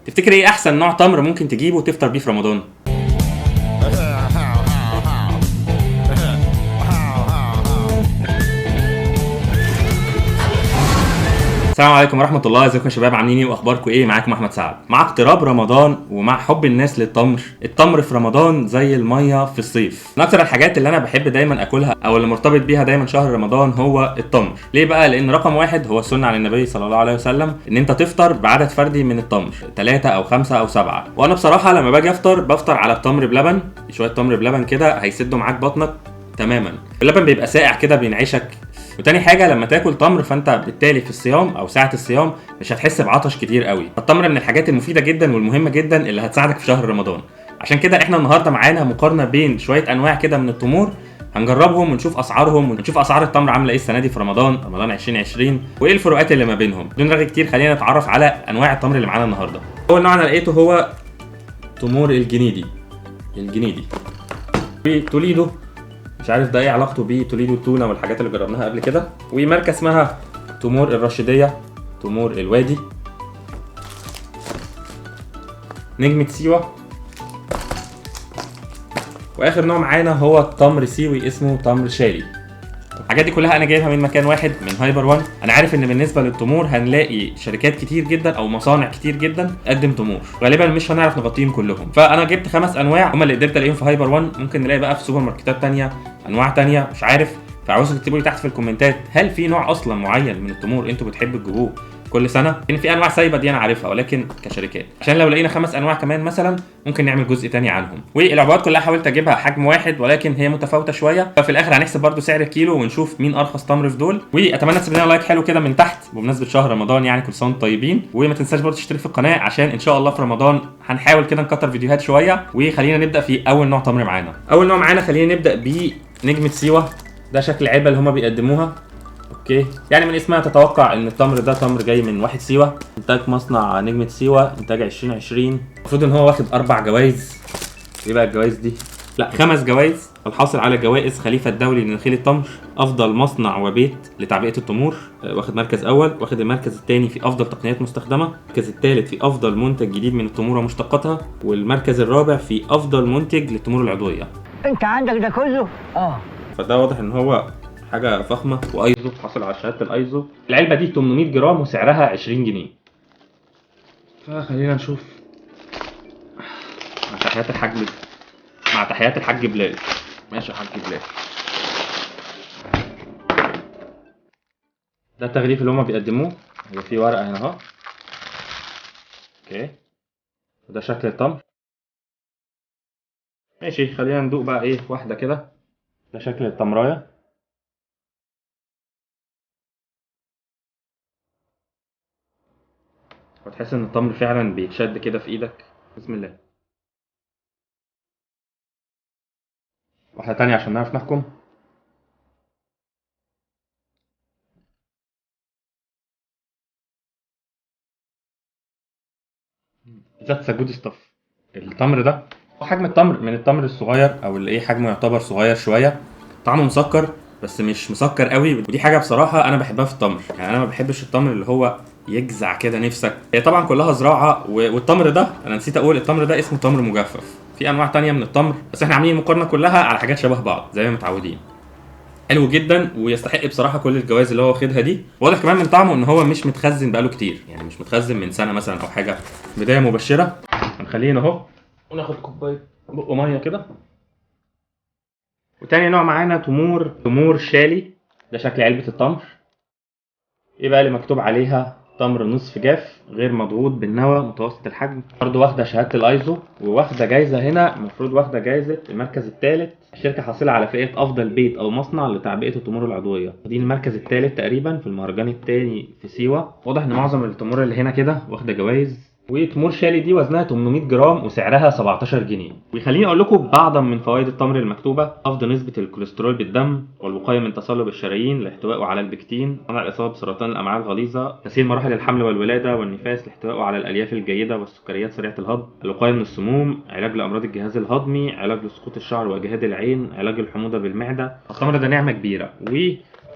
تفتكر ايه احسن نوع تمر ممكن تجيبه وتفطر بيه في رمضان؟ السلام عليكم ورحمة الله، ازيكم يا شباب؟ عاملين ايه واخباركم ايه؟ معاكم احمد سعد. مع اقتراب رمضان ومع حب الناس للتمر، التمر في رمضان زي المية في الصيف. من اكتر الحاجات اللي انا بحب دايما اكلها او اللي مرتبط بيها دايما شهر رمضان هو التمر. ليه بقى؟ لان رقم واحد هو السنة عن النبي صلى الله عليه وسلم ان انت تفطر بعدد فردي من التمر، 3 او 5 او 7. وانا بصراحة لما باجي افطر بفطر على التمر بلبن، شوية تمر بلبن كده هيسدوا معاك بطنك تماما. اللبن بيبقى ساقع كده بينعشك. وتاني حاجة لما تاكل تمر فانت بالتالي في الصيام او ساعة الصيام مش هتحس بعطش كتير قوي. فالتمر من الحاجات المفيدة جدا والمهمه جدا اللي هتساعدك في شهر رمضان. عشان كده احنا النهارده معانا مقارنة بين شوية انواع كده من التمور، هنجربهم ونشوف اسعارهم ونشوف اسعار التمر عامله ايه السنة دي في رمضان، رمضان 2020، وايه الفروقات اللي ما بينهم. بدون رغي كتير خلينا نتعرف على انواع التمر اللي معانا النهارده. اول نوع انا لقيته هو تمور الجنيدي. الجنيدي توليدو، مش عارف ده ايه علاقته بتوليدو التونه والحاجات اللي جربناها قبل كده. وماركه اسمها تمور الرشيديه، تمور الوادي، نجمه سيوه. واخر نوع معانا هو التمر سيوي اسمه تمر شالي. الحاجات دي كلها انا جايبها من مكان واحد، من هايبر وان. انا عارف ان بالنسبة للتمور هنلاقي شركات كتير جدا او مصانع كتير جدا تقدم تمور، غالبا مش هنعرف نغطيهم كلهم، فانا جبت 5 انواع هم اللي قدرت الاقيهم في هايبر وان. ممكن نلاقي بقى في سوبر ماركتات تانية انواع تانية مش عارف. فعاوزكم تكتبوا لي تحت في الكومنتات هل في نوع اصلا معين من التمور انتوا بتحبوا تجيبوه كل سنة؟ لان في انواع سايبه دي انا عارفها، ولكن كشركات، عشان لو لقينا 5 انواع كمان مثلا ممكن نعمل جزء تاني عنهم. والعبوات كلها حاولت اجيبها حجم واحد ولكن هي متفاوتة شوية، ففي الاخر هنحسب برده سعر الكيلو ونشوف مين ارخص تمر في دول. واتمنى تسيب لنا like حلو كده من تحت بمناسبة شهر رمضان، يعني كل سنة وانتم طيبين. وما تنساش برده تشترك في القناة عشان ان شاء الله في رمضان هنحاول كده نكتر فيديوهات شوية. وخلينا نبدا في اول نوع تمر معانا. اول نوع معانا خلينا نبدا بنجمه سيوه. ده شكل العلبة اللي هما بيقدموها. okay، يعني من اسمها تتوقع ان التمر ده تمر جاي من واحد سيوه، انتاج مصنع نجمه سيوه، انتاج 2020. المفروض ان هو واخد 4 جوائز. ايه بقى الجوائز دي؟ لا 5 جوائز. الحاصل على جوائز خليفة الدولي لنخيل التمر، افضل مصنع وبيت لتعبئه التمور، واخد مركز اول، واخد المركز الثاني في افضل تقنيات مستخدمة، المركز الثالث في افضل منتج جديد من التمور ومشتقاتها، والمركز الرابع في افضل منتج للتمور العضوية. انت عندك ده كله؟ اه. فده واضح ان هو حاجة فخمة. وايزو، حصل على شهادة الايزو. العلبة دي 800 جرام وسعرها 20 جنيه. فخلينا نشوف. مع تحيات الحاج، مع تحيات الحاج بلال. ماشي يا حاج بلال. ده التغليف اللي هما بيقدموه، هو في ورقة هنا اهو. okay، وده شكل التمر. ماشي، خلينا ندوق بقى ايه واحدة كده. ده شكل التمرايه. وتحس ان التمر فعلا بيتشد كده في ايدك. بسم الله. واحدة تانية عشان نعرف نحكم. That's a good stuff. التمر ده حجم التمر من التمر الصغير او اللي ايه حجمه يعتبر صغير شوية. طعمه مسكر بس مش مسكر قوي، ودي حاجة بصراحة انا بحبها في التمر. يعني انا ما بحبش التمر اللي هو يجزع كده نفسك. هي طبعا كلها زراعة. والتمر ده انا نسيت اقول التمر ده اسمه تمر مجفف. في انواع تانية من التمر بس احنا عاملين المقارنة كلها على حاجات شبه بعض زي ما متعودين. حلو جدا ويستحق بصراحة كل الجوائز اللي هو واخدها دي. واضح كمان من طعمه ان هو مش متخزن بقاله كتير، يعني مش متخزن من سنة مثلا او حاجة. بداية مبشرة. هنخليه هنا اهو وناخد كوباية بق مية كده. وتاني نوع معانا تمور شالي. ده شكل علبة التمر. ايه بقى اللي مكتوب عليها؟ تمر نصف جاف غير مضغوط بالنوى متوسط الحجم. برضه واخده شهادة الايزو وواخده جايزة هنا، المفروض واخده جايزة المركز الثالث. الشركة حاصله على فئة افضل بيت او مصنع لتعبئه التمور العضوية. دي المركز الثالث تقريبا في المهرجان الثاني في سيوه. واضح ان معظم التمور اللي هنا كده واخده جوائز. وتمور شالي دي وزنها 800 جرام وسعرها 17 جنيه. ويخليني اقول لكم بعضا من فوائد التمر المكتوبة: خفض نسبه الكوليسترول بالدم، والوقاية من تصلب الشرايين لاحتوائه على البكتين، منع الاصابة بسرطان الامعاء الغليظة، تسهيل مراحل الحمل والولاده والنفاس لاحتوائه على الالياف الجيدة والسكريات سريعة الهضم، الوقاية من السموم، علاج لامراض الجهاز الهضمي، علاج لسقوط الشعر واجهاد العين، علاج الحموضة بالمعدة. التمر ده نعمه كبيرة.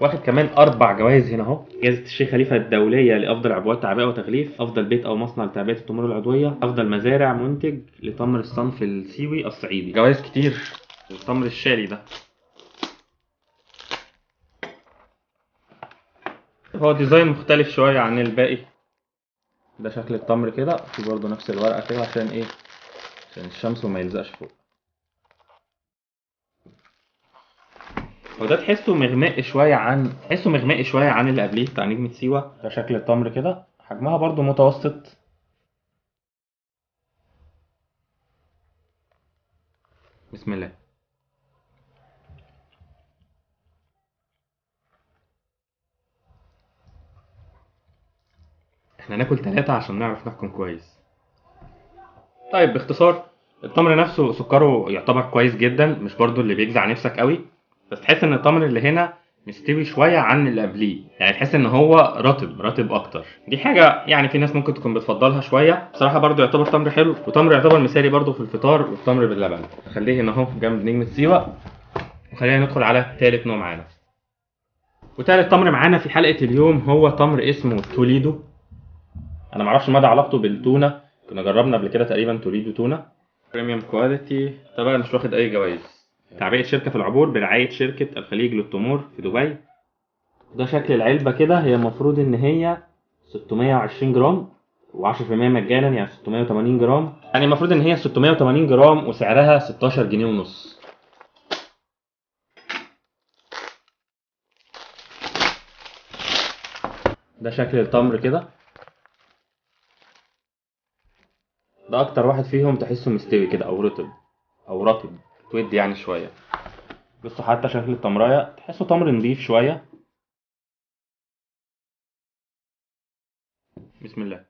واخد كمان 4 جوائز هنا اهو، جائزة الشيخ خليفة الدولية لافضل عبوات تعبئة وتغليف، افضل بيت او مصنع لتعبئه التمور العضوية، افضل مزارع منتج لتمر الصنف السيوي الصعيدي. جوائز كتير التمر الشالي ده. هو design مختلف شوية عن الباقي. ده شكل التمر كده، في برضه نفس الورقة كده عشان ايه؟ عشان الشمس وما يلزقش فوق. وده تحسه مغمق شوية عن، تحسه مغمق شوية عن اللي قبليه بتاع نجمه سيوه. ده شكل التمر كده، حجمها برضو متوسط. بسم الله. احنا ناكل 3 عشان نعرف نحكم كويس. طيب باختصار التمر نفسه سكره يعتبر كويس جدا، مش برضو اللي بيجزع نفسك قوي، بس تحس ان التمر اللي هنا مستوي شوية عن اللي قبليه، يعني تحس ان هو رطب رطب اكتر. دي حاجة يعني في ناس ممكن تكون بتفضلها شوية. بصراحة برضو يعتبر تمر حلو، وتمر يعتبر مثالي برضو في الفطار والتمر باللبن. خليه هنا اهو جنب نجمه سيوه، وخلينا ندخل على ثالث نوع معانا. وثالث تمر معانا في حلقة اليوم هو تمر اسمه توليدو. انا معرفش مدى علاقته بالتونه، كنا جربنا قبل كده تقريبا توليدو تونه premium quality. طبعا مش واخد اي جوائز. تعبئة شركة في العبور برعاية شركة الخليج للتمور في دبي. ده شكل العلبة كده، هي المفروض ان هي 620 جرام و10% مجانا، يعني 680 جرام. يعني المفروض ان هي 680 جرام وسعرها 16 جنيه ونص. ده شكل التمر كده، ده اكتر واحد فيهم تحسه مستوي كده او رطب، او رطب تودي يعني شوية. بصوا حتى شكل التمرايه تحسه تمر نضيف شوية. بسم الله.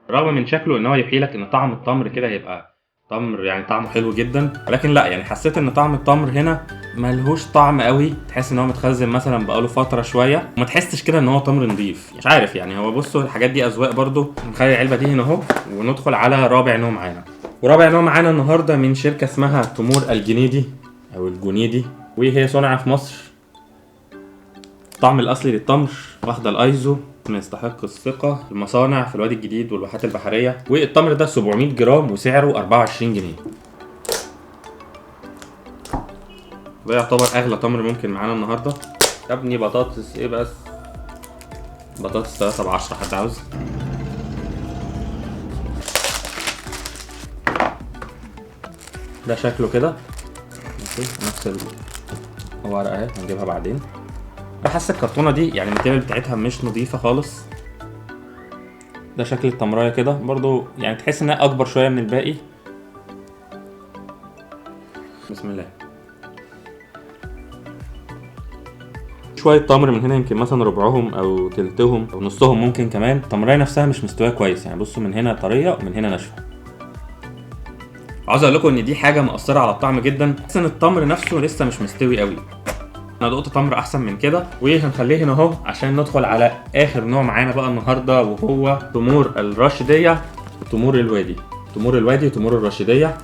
رغم من شكله ان هو يحيي لك ان طعم التمر كده هيبقى تمر يعني طعمه حلو جدا، ولكن لا، يعني حسيت ان طعم التمر هنا ملهوش طعم قوي. تحس ان هو متخزن مثلا بقاله فترة شوية، وما تحسش كده ان هو تمر نضيف، مش عارف يعني. هو بصوا الحاجات دي اذواق برضو. نخلي العلبة دي هنا اهو، وندخل على رابع نوع معانا. ورابع نوع معانا النهارده من شركة اسمها تمور الجنيدي او الجنيدي، وهي صنع في مصر. الطعم الاصلي للتمر، واخده الايزو، يستحق الثقة، المصانع في الوادي الجديد والواحات البحرية. والتمر ده 700 جرام وسعره 24 جنيه. ده يعتبر اغلى تمر ممكن معانا النهارده. يا ابني بطاطس ايه بس، بطاطس 3 ب10، حد عاوز؟ ده شكله كده ماشي، نفس الورقة اهي هنجيبها بعدين. بحس الكرتونه دي يعني ال material بتاعتها مش نظيفة خالص. ده شكل التمرايه كده برضو، يعني تحس انها اكبر شوية من الباقي. بسم الله. شوية تمر من هنا، يمكن مثلا ربعهم او تلتهم او نصهم ممكن كمان. التمرايه نفسها مش مستوية كويس، يعني بصوا من هنا طرية ومن هنا ناشفة. عاوز اقول لكم ان دي حاجة مأثره على الطعم جدا، بس ان التمر نفسه لسه مش مستوي قوي. انا دقت تمر احسن من كده، وهنخليه هنا اهو عشان ندخل على اخر نوع معانا بقى النهارده، وهو تمور الراشديه وتمور الوادي. تمور الوادي وتمور الراشديه،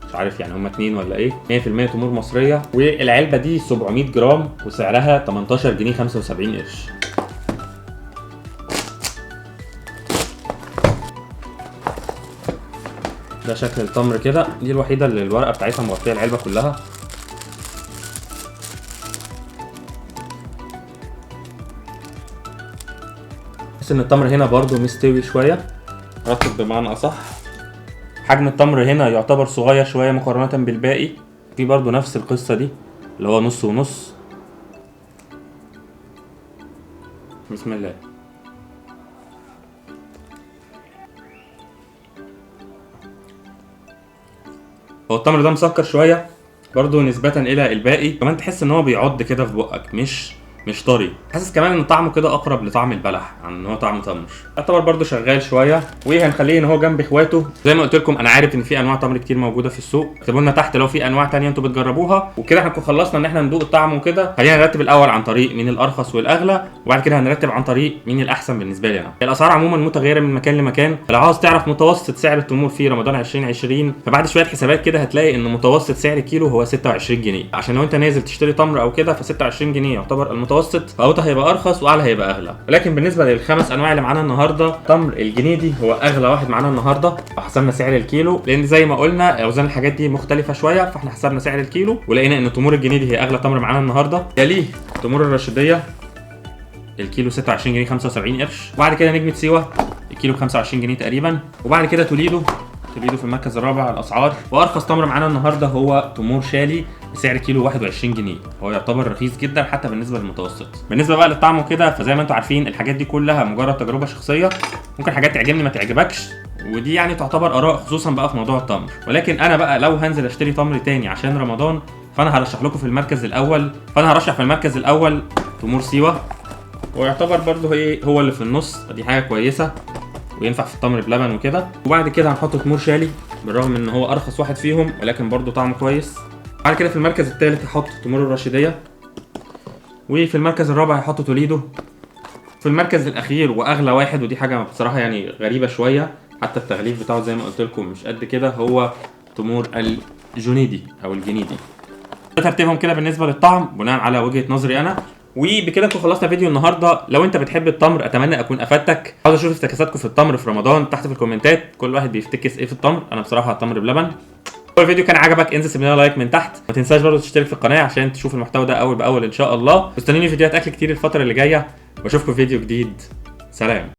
مش عارف يعني هما اتنين ولا ايه. 100% تمور مصرية، والعلبه دي 700 جرام وسعرها 18 جنيه 75 قرش. ده شكل التمر كده، دي الوحيدة اللي الورقة بتاعتها مغطيه العلبة كلها. تحس ان التمر هنا برضو مستوي شوية، رطب بمعنى اصح. حجم التمر هنا يعتبر صغير شوية مقارنة بالباقي. في برضو نفس القصة دي اللي هو نص ونص. بسم الله. هو التمر ده مسكر شوية برضو نسبه الى الباقي، كمان تحس ان هو بيعض كده في بقك، مش مش طري. حاسس كمان ان طعمه كده اقرب لطعم البلح عن ان هو طعم تمر. يعتبر برده شغال شوية، وهنخليه ان هو جنب اخواته. زي ما قلت لكم انا عارف ان في انواع تمر كتير موجودة في السوق، اكتبوا لنا تحت لو في انواع تانية انتوا بتجربوها. وكده احنا نكون خلصنا ان احنا ندوق الطعم وكده. خلينا نرتب الاول عن طريق مين الارخص والاغلى، وبعد كده هنرتب عن طريق مين الاحسن بالنسبة لي انا. الاسعار عموما متغيرة من مكان لمكان، لو عاوز تعرف متوسط سعر التمور في رمضان 2020 فبعد شوية حسابات كده هتلاقي ان متوسط سعر الكيلو هو 26 جنيه. عشان لو انت نازل تشتري تمر او كده ف 26 جنيه يعتبر المتوسط، فاوطى هيبقى ارخص واعلى هيبقى اغلى. ولكن بالنسبة للخمس انواع اللي معانا النهارده، تمر الجنيدي هو اغلى واحد معانا النهارده، فحسبنا سعر الكيلو، لان زي ما قلنا اوزان الحاجات دي مختلفة شوية، فاحنا حسبنا سعر الكيلو ولقينا ان تمور الجنيدي هي اغلى تمر معانا النهارده. يليه تمور الرشيديه الكيلو 26 جنيه 75 قرش، وبعد كده نجمه سيوه الكيلو 25 جنيه تقريبا، وبعد كده توليدو في المركز الرابع على الاسعار. وارخص تمر معانا النهارده هو تمور شالي بسعر كيلو 21 جنيه، هو يعتبر رخيص جدا حتى بالنسبة للمتوسط. بالنسبة بقى للطعم وكده، فزي ما انتم عارفين الحاجات دي كلها مجرد تجربه شخصية، ممكن حاجات تعجبني ما تعجبكش، ودي يعني تعتبر اراء خصوصا بقى في موضوع التمر. ولكن انا بقى لو هنزل اشتري تمر تاني عشان رمضان، فانا هرشح لكم في المركز الاول، فانا هرشح في المركز الاول تمور سيوه، ويعتبر برضه ايه هو اللي في النص، فدي حاجة كويسة وينفع في التمر بلبن وكده. وبعد كده هنحط تمور شالي بالرغم ان هو ارخص واحد فيهم، ولكن برضه طعمه كويس. بعد كده في المركز الثالث هحط تمور الرشيديه، وفي المركز الرابع هحط توليدو. في المركز الاخير واغلى واحد، ودي حاجة بصراحة يعني غريبة شوية، حتى التغليف بتاعه زي ما قلت لكم مش قد كده، هو تمور الجنيدي او الجنيدي. ده ترتيبهم كده بالنسبة للطعم بناء على وجهه نظري انا. وبكده نكون خلصنا فيديو النهارده. لو انت بتحب التمر اتمنى اكون افدتك. عاوز اشوف افتكاساتكم في التمر في رمضان تحت في الكومنتات، كل واحد بيفتكس ايه في التمر. انا بصراحة التمر بلبن. لو الفيديو كان عجبك انزل سيب لنا like من تحت، ما تنساش برضه تشترك في القناة عشان تشوف المحتوى ده اول باول ان شاء الله. مستنيين فيديوهات اكل كتير الفترة اللي جاية، واشوفكم في فيديو جديد. سلام.